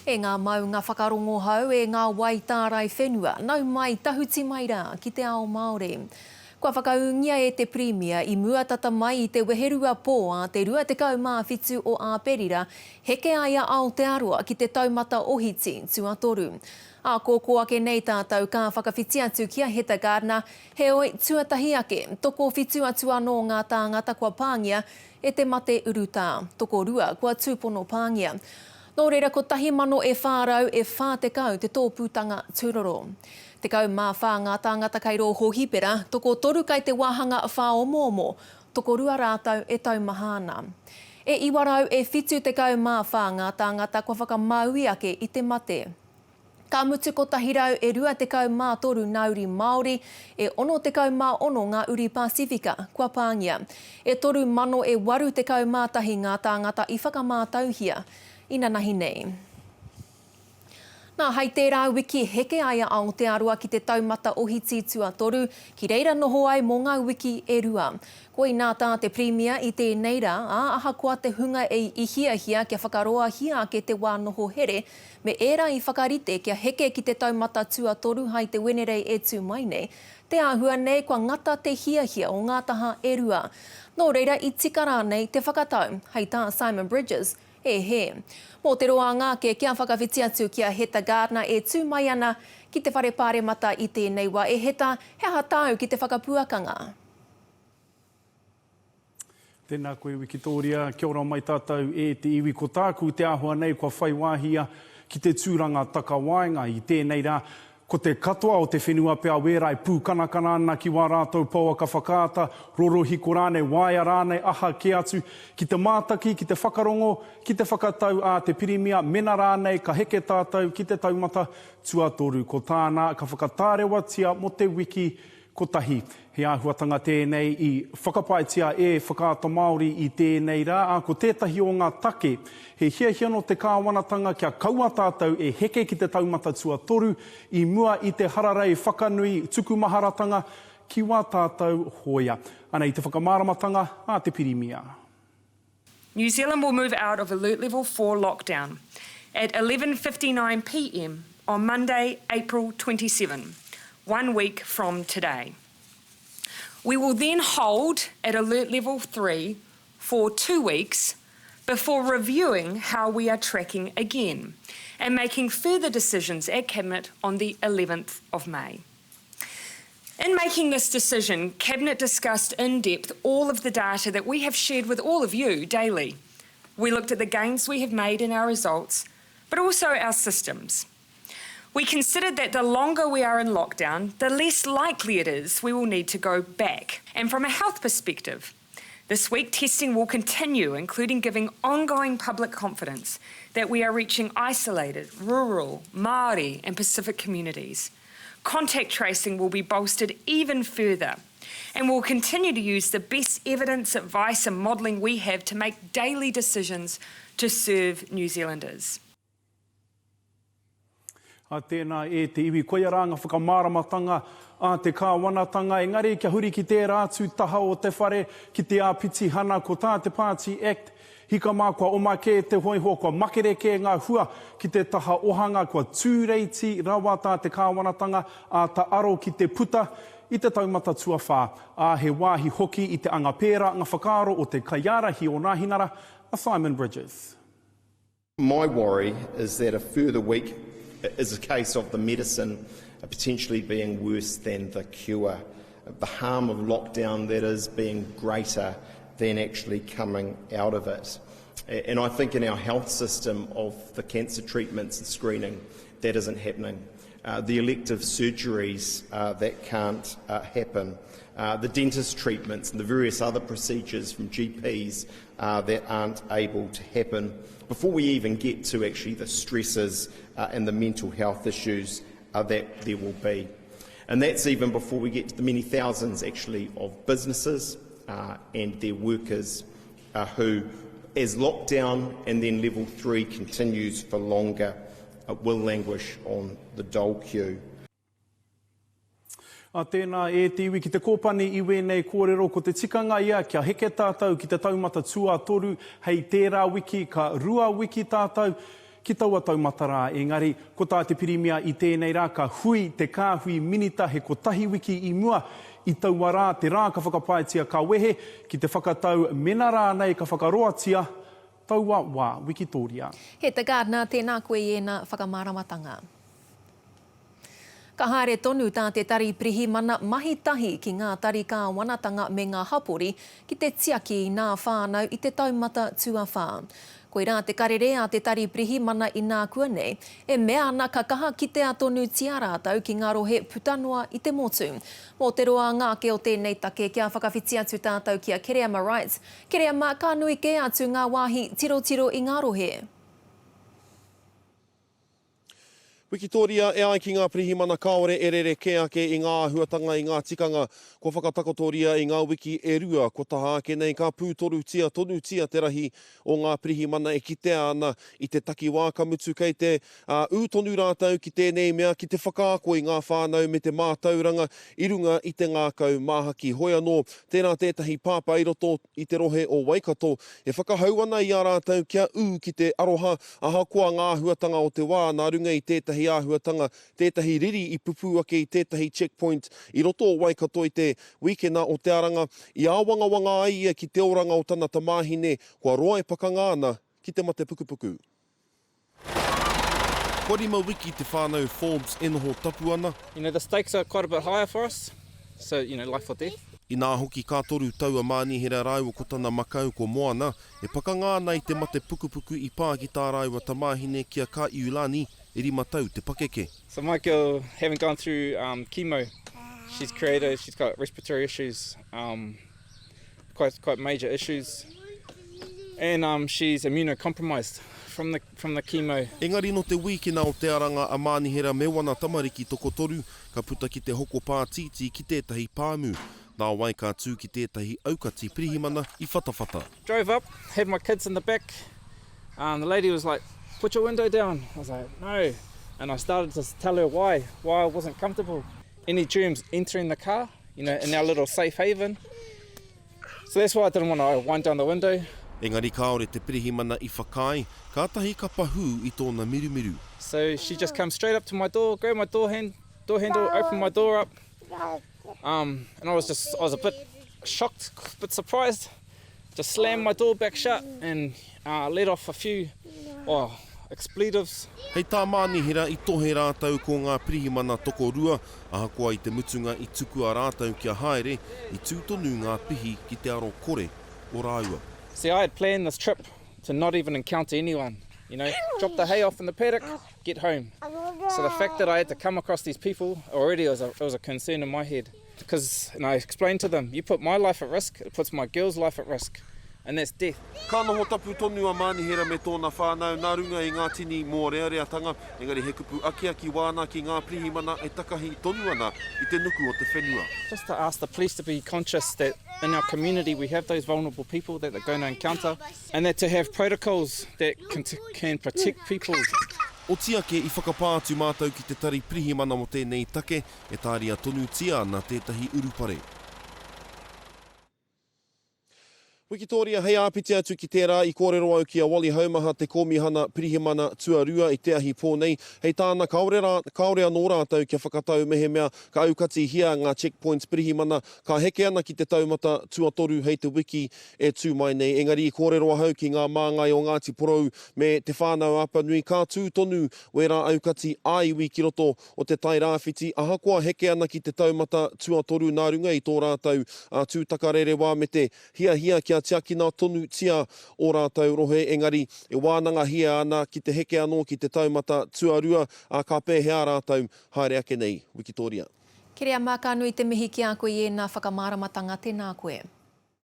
E ngā maunga whakarongo hau, e ngā wai tārai whenua, nau mai, tahuti mai rā ki te ao Māori. Kua whakaūngia e te Pirimia i mua tata mai i te weherua pō a te 27 o Āperira, heke ai a Aotearoa ki te taumata ohiti tuatoru. Ākōkō ake nei tātou ka whakawhiti atu ki a Heta Gardiner, heoi, tuatahi ake, tokowhitu atu anō ngā tāngata kua pāngia e te mate urutā, tokorua kua tūpono pāngia. Nō reira 1,000 e 400 e 40 te tōpūtanga tūroro. 14 ngā tāngata kei rō hōhipera, tokotoru kei te wāhanga whāomoomo, tokorua rātou e taumaha ana. E 900 e 74 ngā tāngata kua whakamāui ake i te mate. Ka mutu 123 ngā uri Māori, e 66 ngā uri Pasifika kua pāngia. E 3,000 e 81 ngā tāngata i whakamātauhia inanahi nei. Nā, hai tērā wiki heke ai a Aotearoa ki te taumata ohiti tuatoru, ki reira noho ai mō ngā wiki e rua. Koinā tā te Pirimia i tēnei rā, ā, ahakoa te hunga e i hiahia kia whakaroahia ake te wā noho here, me ērā i whakarite kia heke ki te taumata tuatoru hai te Wenerei e tū mai nei, te āhua nei kua ngata te hiahia o ngā taha e rua. Nō reira i tika rānei te whakatau, hei tā Simon Bridges, e hē. Mō te roanga ake kia whakawhiti atu ki a Heta Gardner e tū mai ana ki te Whare Pāremata i tēnei wā. E Heta, he aha tāu ki te whakapuakanga? Tēnā koe Wikitōria, kia ora mai tātou e te iwi. Ko tāku te āhua nei kua whai wāhi ia ki te tūranga takawaenga i tēnei rā. Ko te katoa o te whenua pea wērā e pūkanakana ana ki wā rātou pouaka whakaata, rorohiko rānei, waea rānei, aha kē atu, ki te mātaki, ki te whakarongo, ki te whakatau a te Pirimia, mena rānei ka heke tātou ki te taumata tuatoru. Ko tāna ka whakatārewatia mō te wiki kotahi. He āhuatanga tēnei i whakapaetia e Whakaata Māori i tēnei rā, ā, ko tētahi o ngā take, he hiahia nō te kāwanatanga kia kaua tātou e heke ki te taumata tuatoru i mua i te hararei whakanui tuku maharatanga ki wā tātou hōia. Anei te whakamāramatanga a te Pirimia. New Zealand will move out of Alert Level 4 lockdown at 11.59pm on Monday, April 27, one week from today. We will then hold at Alert Level 3 for two weeks before reviewing how we are tracking again and making further decisions at Cabinet on the 11th of May. In making this decision, Cabinet discussed in depth all of the data that we have shared with all of you daily. We looked at the gains we have made in our results, but also our systems. We considered that the longer we are in lockdown, the less likely it is we will need to go back. And from a health perspective, this week testing will continue, including giving ongoing public confidence that we are reaching isolated, rural, Māori and Pacific communities. Contact tracing will be bolstered even further and we'll continue to use the best evidence, advice and modelling we have to make daily decisions to serve New Zealanders. A tēnā e te iwi, koia rā ngā whakamāramatanga a te kāwanatanga, engari kia huri ki tērā atu taha o te whare, ki te āpitihana, ko tā te Pāti Act, hika mā kua oma kē te hōiho, kua makere kē ngā hua ki te taha ohanga, kua tūreiti rawa tā te kāwanatanga āta aro ki te puta i te taumata tuawhā, ā, he wāhi hoki i te anga pērā ngā whakaaro o te kaiārahi o Nāhinara, a Simon Bridges. My worry is that a further week is a case of the medicine potentially being worse than the cure. The harm of lockdown, that is, being greater than actually coming out of it. And I think in our health system of the cancer treatments and screening, that isn't happening. Uh, the elective surgeries uh, that can't uh, happen, uh, the dentist treatments and the various other procedures from GPs uh, that aren't able to happen before we even get to actually the stresses uh, and the mental health issues uh, that there will be. And that's even before we get to the many thousands actually of businesses uh, and their workers uh, who, as lockdown and then level three continues for longer, uh, will languish on the dole queue. A tēnā e te iwi ki te kōpani i wēnei kōrero, ko te tikanga ia kia heke tātou ki te taumata tuatoru hei tērā wiki, ka rua wiki tātou. ki taua taumata rā. Engari, ko tā te Pirimia i tēnei rā, ka hui te kāhui minita he kotahi wiki i mua i taua rā, te rā ka whakapaetia ka wehe, ki te whakatau mena rānei ka whakaroatia taua wā. Wikitōria. He te Gardner, tēnā koe i ēnā whakamāramatanga. Ka haere tonu tā te Tari Pirihimana mahi tahi ki ngā tari kāwanatanga me ngā hapori ki te tiaki i nā whānau i te taumata tuawhā. Koirā te karere a te Tari Pirihimana inākuanei, e mea ana ka kaha kitea tonutia rātou ki ngā rohe puta noa i te motu. Mō te roanga ake o tēnei take kia whakawhiti atu tātou ki a Kereama Wright. Kereama, ka nui kē atu ngā wāhi tirotiro i ngā rohe. Wikitoria, E ai ki ngā pirihimana kāore e rerekē ake i ngā āhuatanga i ngā tikanga kua whakatakotoria i ngā wiki e rua kua taha ake nei ka pūtorutia tonutia te rahi o ngā pirihimana e kitea ana i te takiwā ka mutu kei te ū tonu rātou ki tēnei mea ki te whakaako i ngā whānau me te mātauranga i runga i te ngākau māhaki. Hoi anō, tērā tētahi pāpā i roto i te rohe o Waikato e whakahau ana i a rātou kia ū ki te aroha ahakoa ngā āhuatanga o te wā nā runga i tētahi āhuatanga, tētahi riri i pupū ake i tētahi checkpoint i roto o Waikato i te wīkena o Te Aranga, i āwangawanga ai ia ki te oranga o tana tamāhine kua roa e pakanga ana ki te mate pukupuku. Kua rima wiki te whānau Forbes e noho tapu ana. You know, the stakes are quite a bit higher for us, so, you know, life or death. Inā hoki ka toru tau a Mānihera rāua ko tana makau ko Moana e pakanga ana i te mate pukupuku i pā ki tā rāua tamāhine ki a Ka'iulani e rima tau te pakeke. So my girl having gone through um, chemo, she's created, she's got respiratory issues, um, quite, quite major issues, and um, she's immunocompromised from the, from the chemo. Engari nō te wīkena o te aranga a Mānihera me wana tamariki tokotoru ka puta ki te hoko pātītī ki tētahi pāmu. Nāwai ka tū ki tētahi aukati pirihimana i Whatawhata. Drove up, had my kids in the back, um, the lady was like, put your window down. I was like, no. And I started to tell her why, why I wasn't comfortable. Any germs entering the car, you know, in our little safe haven. So that's why I didn't want to wind down the window. Engari kāore te pirihimana i whakaae, kātahi ka pahū i tōna mirumiru. So she just come straight up to my door, grabbed my door, hand, door handle, opened my door up. Um, and I was just, I was a bit shocked, a bit surprised. Just slammed my door back shut and uh, let off a few oh, expletives. Hei tā Mānihera i tohe rātou ko ngā pirihimana tokorua, ahakoa i te mutunga i tukua rātou kia haere, i tū tonu ngā pihi ki te aro kore o rāua. See, I had planned this trip to not even encounter anyone, you know, drop the hay off in the paddock, get home. So the fact that I had to come across these people already was a, it was a concern in my head. Because, and I explained to them, you put my life at risk, it puts my girl's life at risk, and that's death. Ka noho tapu tonu a Mānihera me tōna whānau nā runga i ngā tini mōreareatanga, engari he kupu akiaki wāna ki ngā pirihimana e takahi tonu ana i te nuku o te whenua. Just to ask the police to be conscious that in our community we have those vulnerable people that they're going to encounter and that to have protocols that can, can protect people. Oti ake i whakapā atu mātou ki te tari pirihimana mō tēnei take, e tāria tonutia ana tētahi urupare. Wikitōria, Hei āpiti atu ki tērā, i kōrero au ki a Wally Haumaha, te Kōmihana Pirihimana Tuarua i te ahi pō nei. Hei tāna, kāore rā, kāore anō rātou kia whakatau mehemea ka aukatihia ngā checkpoints pirihimana, ka heke ana ki te taumata tuatoru hei te wiki e tū mai nei. Engari i kōrero ahau ki ngā māngai o Ngāti Porou me Te Whānau-a-Apanui, ka tū tonu wērā aukati ā-iwi ki roto o Te Tai Rāwhiti, ahakoa heke ana ki te taumata tuatoru nā runga i tō rātou tūtakarerewā me te hiahia kia tiakina tonutia ō rātou rohe, engari e wānangahia ana ki te heke anō ki te taumata tuarua, ā, ka pēhea rātou haere ake nei. Wikitoria. Kereama, ka nui te mihi ki a koe i ēnā whakamāramatanga, tēnā koe.